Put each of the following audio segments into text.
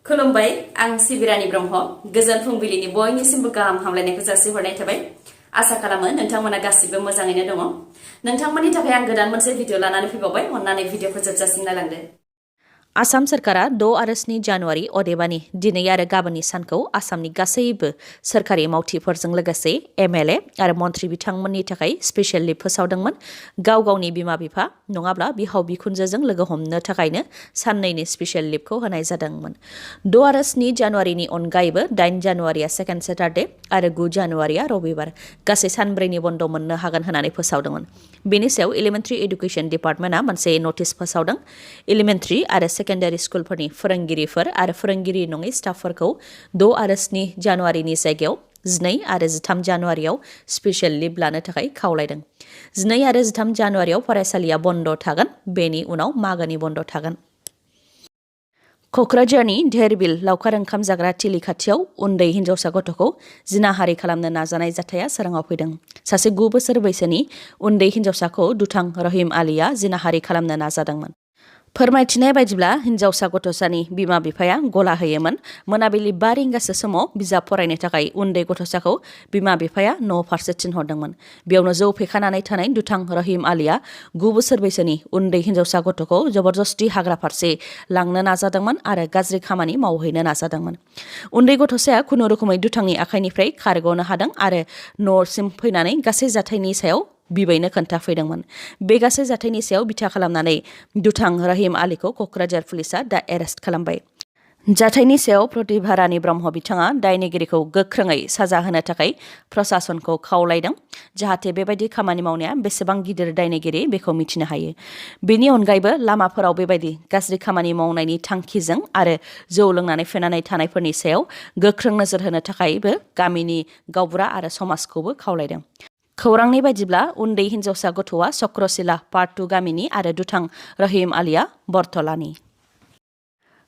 खुलुमबाय आं सिबिरानि ब्रह्म गोजोन फुंबिलिनि बयनिसिमबो गाहाम हामलायनायखौ जासिहरनाय थाबाय आसा खालामो नोंथांमोना गासिबो मोजाङैनो दङ नोंथांमोननि थाखाय आं गोदान मोनसे भिडिअ लानानै फैबावबाय अन्नानै भिडिअखौ जोबजासिम नायलांदो आसाम सरकारा 6 आरो 7 जानुवारि अदेबानि दिनै आरो गाबोननि सानखौ आसामनि गासैबो सोरखारि मावथिफोरजों लोगोसे एमएलए आरो मन्त्रि बिथांमोननि थाखाय स्पेशल लिभ फोसावदोंमोन गाव गावनि बिमा बिफा नङाब्ला बिहाव बिखुनजोजों लोगो हमनो थाखायनो साननैनि स्पेशल लिभखौ होनाय जादोंमोन 6 आरो 7 जानुवारिनि अनगायैबो 8 जानुवारिया सेकेन्ड सेटारडे आरो 9 जानुवारिया रबिबार गासै सानब्रैनि बन्द मोननो हागोन होननानै फोसावदोंमोन बेनि सायाव एलिमेन्टारि एडुकेशन डिपार्टमेन्टआ मोनसे नटिस फोसावदों एलिमेन्टारि आरो सेकेन्डारि स्कुलफोरनि फोरोंगिरिफोर आरो फोरोंगिरि नङै स्टाफफोरखौ 6 आरो 7 जानुवारिनि जायगायाव 12 आरो 13 जानुवारियाव स्पेशल लिभ लानो थाखाय खावलायदों 12 आरो 13 जानुवारियाव फरायसालिया बन्द थागोन बेनि उनाव मागोनि बन्द थागोन कक्राझारनि धेरबिल लावखार ओंखाम जाग्रा थिलि खाथियाव उन्दै हिन्जावसा गथ'खौ जिनाहारि खालामनो नाजानाय जाथाया सोराङाव फैदों सासे 9 बोसोर बैसोनि उन्दै हिन्जावसाखौ दुथां रहिम आलीआ जिनाहारि खालामनो नाजादोंमोन फोरमायथिनाय बायदिब्ला हिन्जावसा गथ'सानि बिमा बिफाया गला होयोमोन मोनाबिलि 5 रिंगासो समाव बिजाब फरायनो थाखाय उन्दै गथ'साखौ बिमा बिफाया न' फारसे थिनहरदोंमोन बेयावनो जौ फेखानानै थानाय दुथां रहिम आलीआ 9 बोसोर बैसोनि उन्दै हिन्जावसा गथ'खौ जबरदस्ति हाग्रा फारसे लांनो नाजादोंमोन आरो गाज्रि खामानि मावहैनो नाजादोंमोन उन्दै गथ'साया खुनुरुखुमै दुथांनि आखाइनिफ्राय खारग'नो हादों आरो न'सिम फैनानै गासै जाथायनि सायाव बिबैनो खोन्थाफैदोंमोन बे गासै जाथायनि सायाव बिथा खालामनानै दुथां रहिम आलीखौ कक्राझार पुलिसआ दा एरेस्ट खालामबाय जाथायनि सायाव प्रतिभा रानी ब्रह्म बिथाङा दायनिगिरिखौ गोख्रोङै साजा होनो थाखाय प्रशासनखौ खावलायदों जाहाथे बेबायदि खामानि मावनाया बेसेबां गिदिर दायनिगिरि बेखौ मिथिनो हायो बेनि अनगायैबो लामाफोराव बेबायदि गाज्रि खामानि मावनायनि थांखिजों आरो जौ लोंनानै फेनानै थानायफोरनि सायाव गोख्रों नोजोर होनो थाखायबो गामिनि गावबुरा आरो समाजखौबो खावलायदों खौरांनि बायदिब्ला उन्दै हिन्जावसा गथ'आ चक्रशिला पार्ट 2 गामिनि आरो दुथां रहिम आलीआ बरतलानि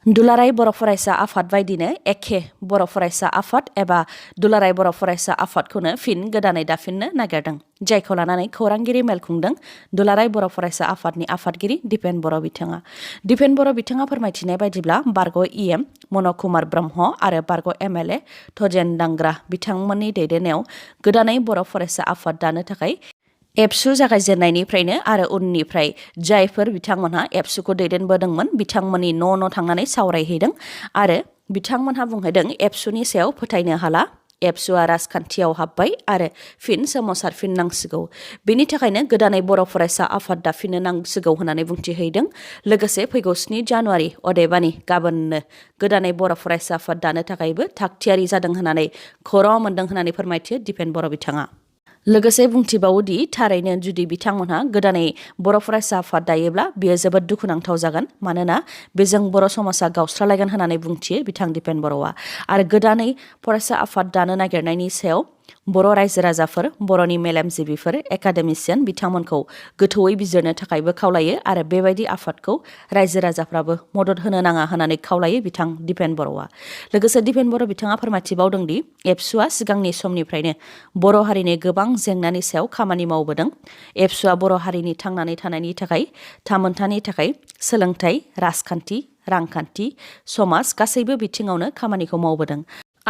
दुलाराय बर' फरायसा आफाद बायदिनो एखे बर' फरायसा आफाद एबा दुलाराय बर' फरायसा आफादखौनो फिन गोदानै दाफिननो नागिरदों जायखौ लानानै खौरांगिरि मेल खुंदों दुलाराय बर' फरायसा आफादनि आफादगिरि दिपेन बर' बिथाङा फोरमायथिनाय बायदिब्ला बारग' इएम मन कुमार ब्रह्म आरो बारग' एमएलए थजेन दांग्रा बिथांमोननि दैदेननायाव गोदानै बर' फरायसा आफाद दानो थाखाय एबसु जागायजेननायनिफ्रायनो आरो उननिफ्राय जायफोर बिथांमोनहा एबसुखौ दैदेनबोदोंमोन बिथांमोननि न' थांनानै सावरायहैदों आरो बिथांमोनहा बुंहैदों एबसुनि सायाव फोथायनो हाला एबसुआ राजखान्थियाव हाबबाय आरो फिन सोमावसारफिननांसिगौ बेनि थाखायनो गोदानै बर' फरायसा आफाद दाफिननो नांसिगौ होननानै बुंथिहैदों लोगोसे फैगौ 7 जानुवारि अदेबानि गाबोननो गोदानै बर' फरायसा आफाद दानो थाखायबो थागथियारि जादों होननानै खौरां मोन्दों होननानै फोरमायथियो दिपेन बर' बिथाङा लोगोसे बुंथिबावोदि थारैनो जुदि बिथांमोनहा गोदानै बर' फरायसा आफाद दायोब्ला बेयो जोबोद दुखुनांथाव जागोन मानोना बेजों बर' समाजा गावस्रालायगोन होननानै बुंथियो बिथां दिपेन बर'आ आरो गोदानै फरायसा आफाद दानो नागिरनायनि सायाव बर' रायजो राजाफोर बर'नि मेलेमजिबिफोर एकाडेमिसियान बिथांमोनखौ गोथौयै बिजिरनो थाखायबो खावलायो आरो बेबायदि आफादखौ रायजो राजाफ्राबो मदद होनो नाङा होननानै खावलायो बिथां दिपेन बर'आ लोगोसे दिपेन बर' बिथाङा फोरमायथिबावदोंदि एबसुआ सिगांनि समनिफ्रायनो बर' हारिनि गोबां जेंनानि सायाव खामानि मावबोदों एबसुआ बर' हारिनि थांनानै थानायनि थाखाय थामोनथानि थाखाय सोलोंथाइ राजखान्थि रांखान्थि समाज गासैबो बिथिङावनो खामानिखौ मावबोदों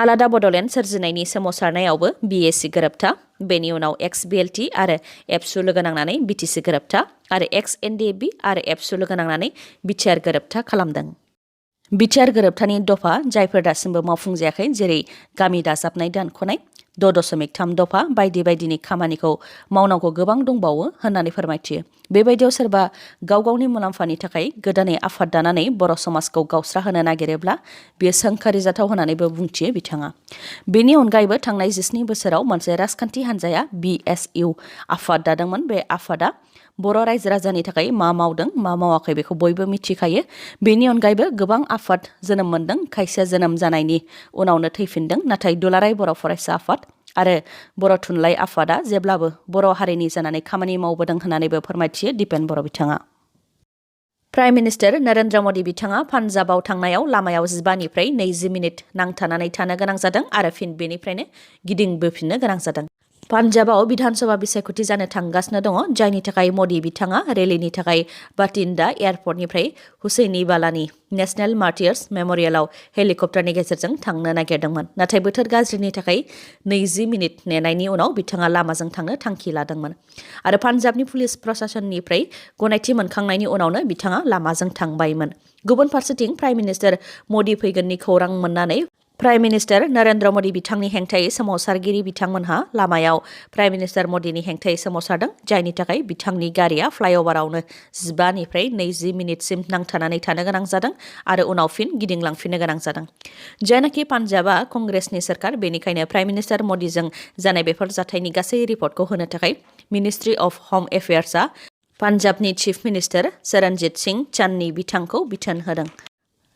आलादा बड'लेण्ड सोरजिनायनि सोमावसारनायावबो बिएसि गोरोबथा बेनि उनाव एक्स बिएलटि आरो एबसु लोगो नांनानै बिटिसि गोरोबथा आरो एक्स एनडिएफबि आरो एबसु लोगो नांनानै बिटिआर गोरोबथा खालामदों बिटिआर गोरोबथानि दफा जायफोर दासिमबो मावफुंजायाखै जेरै गामि दाजाबनाय दानख'नाय 6.3 दफा बायदि बायदिनि खामानिखौ मावनांगौ गोबां दंबावो होननानै फोरमायथियो बेबायदियाव सोरबा गाव गावनि मुलाम्फानि थाखाय गोदानै आफाद दानानै बर' समाजखौ गावस्राहोनो नागिरोब्ला बेयो सोंखारिजाथाव होननानैबो बुंथियो बिथाङा बेनि अनगायैबो थांनाय 17 बोसोराव मोनसे राजखान्थि हान्जाया BSU आफाद दादोंमोन बे आफादा बर' रायजो राजानि थाखाय मा मावदों मा मावाखै बेखौ बयबो मिथिखायो बेनि अनगायैबो गोबां आफाद जोनोम मोन्दों खायसेया जोनोम जानायनि उनावनो थैफिनदों नाथाय दुलाराय बर' फरायसा आफाद आरो बर' थुनलाइ आफादा जेब्लाबो बर' हारिनि जानानै खामानि मावबोदों होननानैबो फोरमायथियो दिपेन बर' बिथाङा प्राइम मिनिस्टार नरेन्द्र मदि बिथाङा पान्जाबाव थांनायाव लामायाव 15निफ्राय 20 मिनिट नांथानानै थानो गोनां जादों आरो फिन बेनिफ्रायनो गिदिंबोफिननो गोनां जादों पान्जाबाव विधानसभा बिसायख'थि जानो थांगासिनो दङ, जायनि थाखाय मदि बिथाङा रेलिनि थाखाय बाटिन्डा एयारपर्टनिफ्राय हुसैनीवालानि नेशनेल मार्टियार्स मेम'रियेलाव हेलिकप्टारनि गेजेरजों थांनो नागिरदोंमोन। नाथाय बोथोर गाज्रिनि थाखाय 20 मिनिट नेनायनि उनाव बिथाङा लामाजों थांनो थांखि लादोंमोन आरो पान्जाबनि पुलिस प्रशासननिफ्राय गनायथि मोनखांनायनि उनावनो बिथाङा लामाजों थांबायमोन। गुबुन फारसेथिं प्राइम मिनिस्टार मदि फैगोननि खौरां मोननानै प्राइम मिनिस्टार नरेन्द्र मदि बिथांनि हेंथायै सोमावसारगिरि बिथांमोनहा लामायाव प्राइम मिनिस्टार मदिनि हेंथायै सोमावसारदों, जायनि थाखाय बिथांनि गारिया फ्लाइअभारावनो 15 निफ्राय 20 मिनिटसिम नांथानानै थानो गोनां जादों आरो उनाव फिन गिदिंलांफिननो गोनां जादों। जायनाखि पान्जाबा कंग्रेसनि सोरखार, बेनिखायनो प्राइम मिनिस्टार मदिजों जानाय बेफोर जाथायनि गासै रिपर्टखौ होनो थाखाय मिनिस्ट्रि अफ होम एफेयार्सआ पान्जाबनि चिफ मिनिस्टार चरणजीत सिंह चान्नी बिथांखौ बिथोन होदों।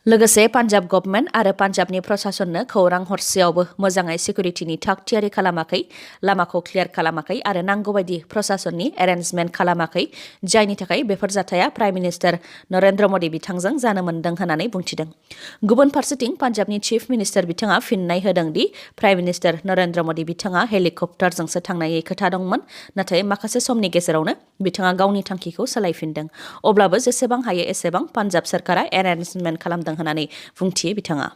लोगोसे पान्जाब गभर्नमेन्ट आरो पान्जाबनि प्रशासननो खौरां हरसेयावबो मोजाङै सिकिउरिटिनि थाग थियारि खालामाखै, लामाखौ क्लियार खालामाखै आरो नांगौ बायदि प्रशासननि एरेन्जमेन्ट खालामाखै, जायनि थाखाय बेफोर जाथाया प्राइम मिनिस्टार नरेन्द्र मदि बिथांजों जानो मोन्दों होननानै बुंथिदों। गुबुन फारसेथिं पान्जाबनि चिफ मिनिस्टार बिथाङा फिननाय होदों दि प्राइम मिनिस्टार नरेन्द्र मदि बिथाङा हेलिकप्टारजोंसो थांनायनि खोथा दंमोन, नाथाय माखासे समनि गेजेरावनो बिथाङा गावनि थांखिखौ सोलायफिनदों। अब्लाबो जेसेबां हायो एसेबां पान्जाब सोरखारा एरेन्जमेन्ट खालामदों होननानै बुंथियो बिथाङा।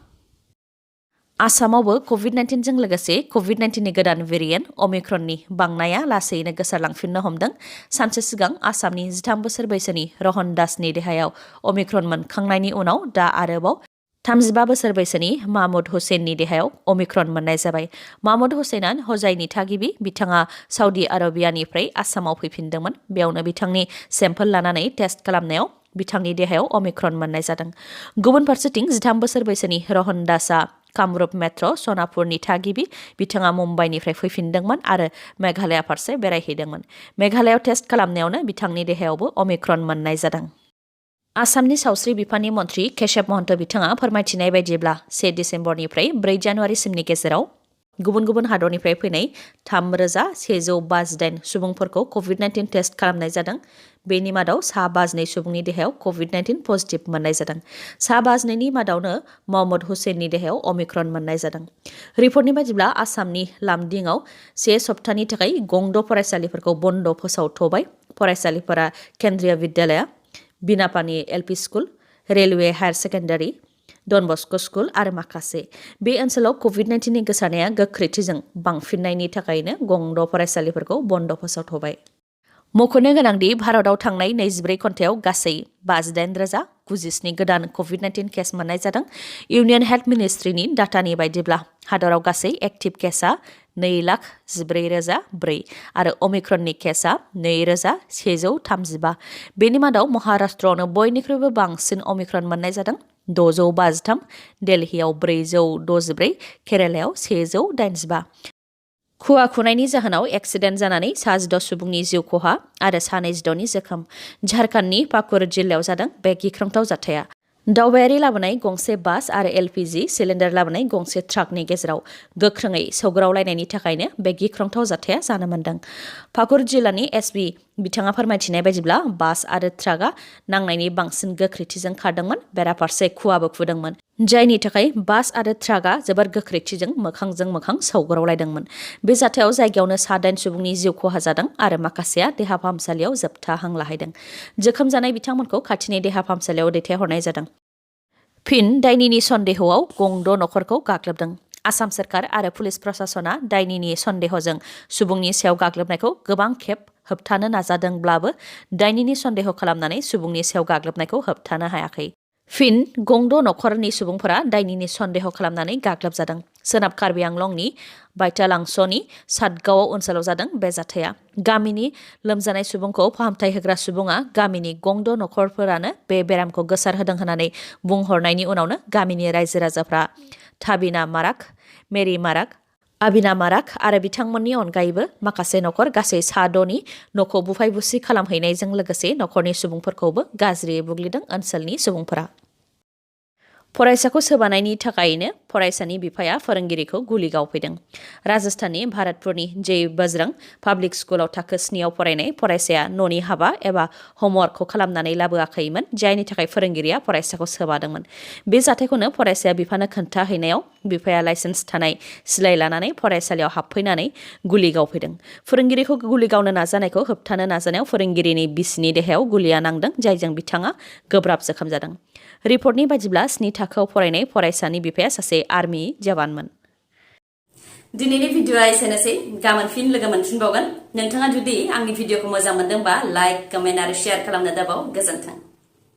आसामावबो कभिड-19 जों लोगोसे कभिड-19नि गोदान भेरिएन्ट अमिक्रननि बांनाया लासैनो गोसारलांफिननो हमदों। सानसे सिगां आसामनि 13 बोसोर बैसोनि रहन दासनि देहायाव अमिक्रन मोनखांनायनि उनाव दा आरोबाव 35 बोसोर बैसोनि महमुद हुसैननि देहायाव अमिक्रन मोननाय जाबाय। महमुद हुसैना हजाइनि थागिबि। बिथाङा सौदी आरबियानिफ्राय आसामाव फैफिनदोंमोन। बेयावनो बिथांनि सेम्पोल लानानै टेस्ट खालामनायाव बिथांनि देहायाव अमिक्रन मोननाय जादों। गुबुन फारसेथिं 13 बोसोर बैसोनि रहन दासआ कामरुप मेट्र' सनापुरनि थागिबि। बिथाङा मुम्बाइनिफ्राय फैफिनदोंमोन आरो मेघालया फारसे बेरायहैदोंमोन। मेघालयाव टेस्ट खालामनायावनो बिथांनि देहायावबो अमिक्रन मोननाय जादों। आसामनि सावस्रि बिफाननि मन्थ्रि केशब महन्त बिथाङा फोरमायथिनाय बायदिब्ला 1 डिसेम्बरनिफ्राय 4 जानुवारिसिमनि गेजेराव गुबुन गुबुन हादरनिफ्राय फैनाय 3158 सुबुंफोरखौ कभिड-19 टेस्ट खालामनाय जादों। बेनि मादाव 52 सुबुंनि देहायाव कभिड-19 पजिटिभ मोननाय जादों। 52नि मादावनो महमुद हुसैननि देहायाव अमिक्रन मोननाय जादों। रिपर्टनि बायदिब्ला आसामनि लामदिंआव 1 सप्तानि थाखाय गंद' फरायसालिफोरखौ बन्द' फोसावथ'बाय। फरायसालिफोरा केन्द्रीय विद्यालया, Binapani LP school, railway higher secondary, Don Bosco' school आरो माखासे। बे ओनसोलाव कभिड-19नि गोसारनाया गोख्रैथिजों बांफिननायनि थाखायनो गंद' फरायसालिफोरखौ बन्द' फोसावथ'बाय। मख'नो गोनांदि भारतआव थांनाय 24 घन्टायाव गासै 58,097 गोदान कभिड-19 केस मोननाय जादों। इउनियन हेल्थ मिनिस्ट्रिनि डाटानि बायदिब्ला हादराव गासै एक्टिभ केसआ 2,14,004 आरो अमिक्रननि केसआ 2,135। बेनि मादाव महाराष्ट्रआवनो बयनिख्रुइबो बांसिन अमिक्रन मोननाय जादों, 653, दिल्लीआव 464, केरालायाव 185। खुवा खुनायनि जाहोनाव एक्सिडेन्ट जानानै 16 सुबुंनि जिउ खहा आरो 12 जोखोम। झारखन्डनि पाकुर जिल्लायाव जादों बे गिख्रंथाव जाथाया। दावबायारि लाबोनाय गंसे बास आरो एलपिजि सिलिन्डार लाबोनाय गंसे ट्राकनि गेजेराव गोख्रोङै सौग्रावलायनायनि थाखायनो बे गिख्रंथाव जाथाया जानो मोन्दों। पाकुर जिल्लानि एसपि बिथाङा फोरमायथिनाय बायदिब्ला बास आरो ट्राकआ नांनायनि बांसिन गोख्रैथिजों खारदोंमोन। बेराफारसे खुवाबो खुदोंमोन, जायनि थाखाय बास आरो ट्राकआ जोबोर गोख्रैथिजों मोखांजों मोखां सौग्रावलायदोंमोन। बे जाथायाव जायगायावनो 6 सुबुंनि जिउ खहा जादों आरो माखासेया देहा फाहामसालियाव जोबथा हां लाहैदों। जोखोम जानाय बिथांमोनखौ खाथिनि देहा फाहामसालियाव दैथायहरनाय जादों। फिन दायनिनि सन्देहआव गंद' नखरखौ गाग्लोबदों। आसाम सोरखार आरो पुलिस प्रशासना दायनिनि सन्देहजों सुबुंनि सायाव गाग्लोबनायखौ गोबां खेब होबथानो नाजादोंब्लाबो दायनिनि सन्देह खालामनानै सुबुंनि सायाव गाग्लोबनायखौ होबथानो हायाखै। फिन गंद' नखरनि सुबुंफोरा दायनिनि सन्देह खालामनानै गाग्लोबजादों। सोनाब कार्बि आंलंनि बाइटालांस'नि सातगाव ओनसोलाव जादों बे जाथाया। गामिनि लोमजानाय सुबुंखौ फाहामथाय होग्रा सुबुङा गामिनि गंद' नखरफोरानो बे बेरामखौ गोसारहोदों होननानै बुंहरनायनि उनावनो गामिनि रायजो राजाफ्रा थाबिना माराक, मेरि माराक, आबिना माराक आरो बिथांमोननि अनगायैबो माखासे नखर गासै 6नि न'खौ बुफाय बुसि खालामहैनायजों लोगोसे नखरनि सुबुंफोरखौबो गाज्रियै बुग्लिदों ओनसोलनि सुबुंफोरा। फरायसाखौ सोबानायनि थाखायनो फरायसानि बिफाया फोरोंगिरिखौ गुलि गावफैदों। राजस्थाननि भारतपुरनि जय बजरंग पाब्लिक स्कुलाव थाखो 9आव फरायनाय फरायसाया न'नि हाबा एबा हमवर्कखौ खालामनानै लाबोआखैमोन, जायनि थाखाय फोरोंगिरिया फरायसाखौ सोबादोंमोन। बे जाथायखौनो फरायसाया बिफानो खोन्थाहैनायाव बिफाया लाइसेन्स थानाय सिलाइ लानानै फरायसालियाव हाबफैनानै गुलि गावफैदों। फोरोंगिरिखौ गुलि गावनो नाजानायखौ होबथानो नाजानायाव फोरोंगिरिनि बिसिनि देहायाव गुलिया नांदों, जायजों बिथाङा गोब्राब जोखोम जादों। रिपर्टनि बायदिब्ला 7 थाखोआव फरायनाय फरायसानि बिफाया सासे आर्मि जवानमोन। दिनैनि भिडिअआ एसेनोसै। गाबोन फिन लोगो मोनफिनबावगोन। नोंथाङा जुदि आंनि भिडिअखौ मोजां मोनदोंबा लाइक, कमेन्ट आरो शेयार खालामनो दाबाव। गोजोन्थों।